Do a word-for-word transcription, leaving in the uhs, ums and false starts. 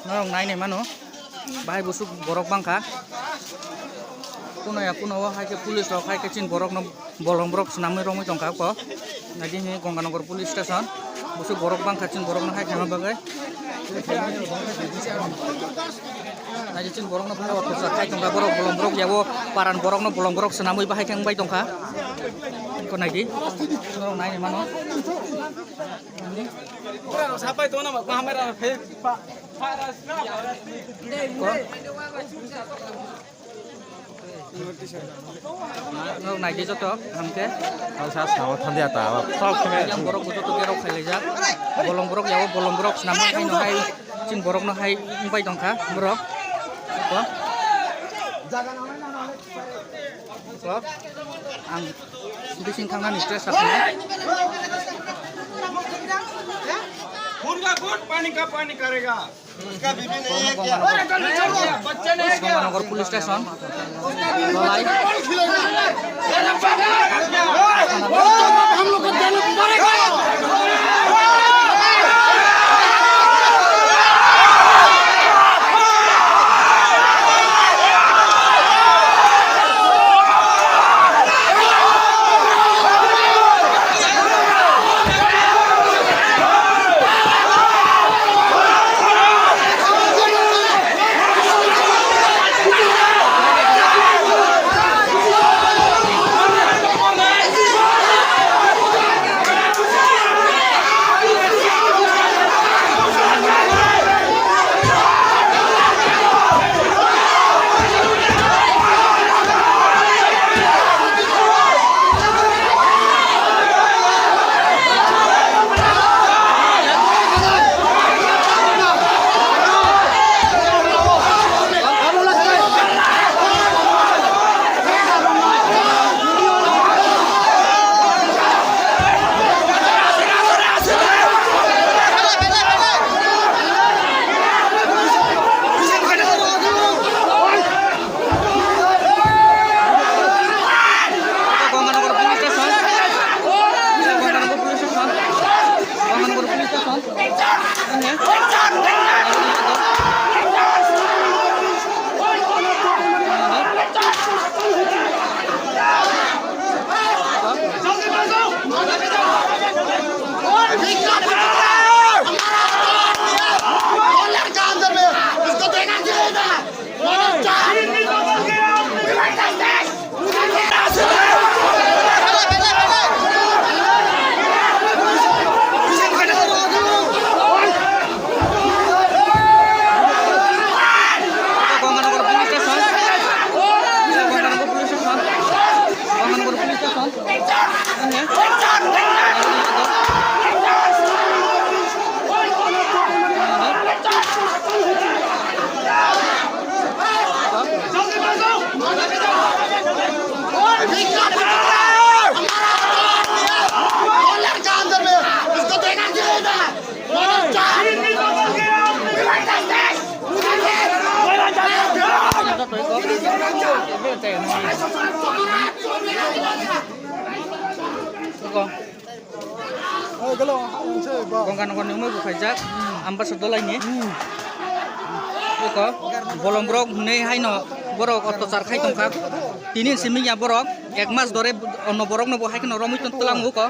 Norok nai nai mano, bahai busuk borok bangkha. Kuno ya kuno o hai khe police rok hai khe chini borok no bolong borok swnamwi romwi tongkha ko. Naidi hi Ganganagar police station, busuk borok bangkha chini borok no hai khaima bagwi. Naidi chini borok no phai o thusa khai tongkha borok bolong borok yabo paran borok no bolong borok swnamwi bahai khe wngbai tongkha. Ko naidi, norok nai nai mano. Sapai tongna ma, ma hamai ra, phe, pa, pa, ra, ra. Ko? Nok naidi joto, hamke. Ang sa sawa thandi ata, aba sok sene. Yang borok joto kerok khailai jak. Bolong borok yawo, bolong borok swnam hai no hai, chini borok no hai wngpai tongkha, borok. Ko? Ang bising thangnani stress sakni. खून का खून, पानी का पानी करेगा। उसका बीबी नहीं है क्या? बच्चे नहीं है क्या? Ganganagar police station. Dolai. हम लोग को देना पड़ेगा। Ganganagar police station. Ganganagar police station. Ganganagar police station. Ganganagar police station. Ganganagar police station. Ganganagar police station. Ganganagar ni umui bo khaijak, Ambasa Dolai ni. Eko, bolong borok hwnwi haino borok ottachar khai tongkha. Tini simi ya borok, ek mas dore ono borok no bo hai kheno romwi tong tlang uko.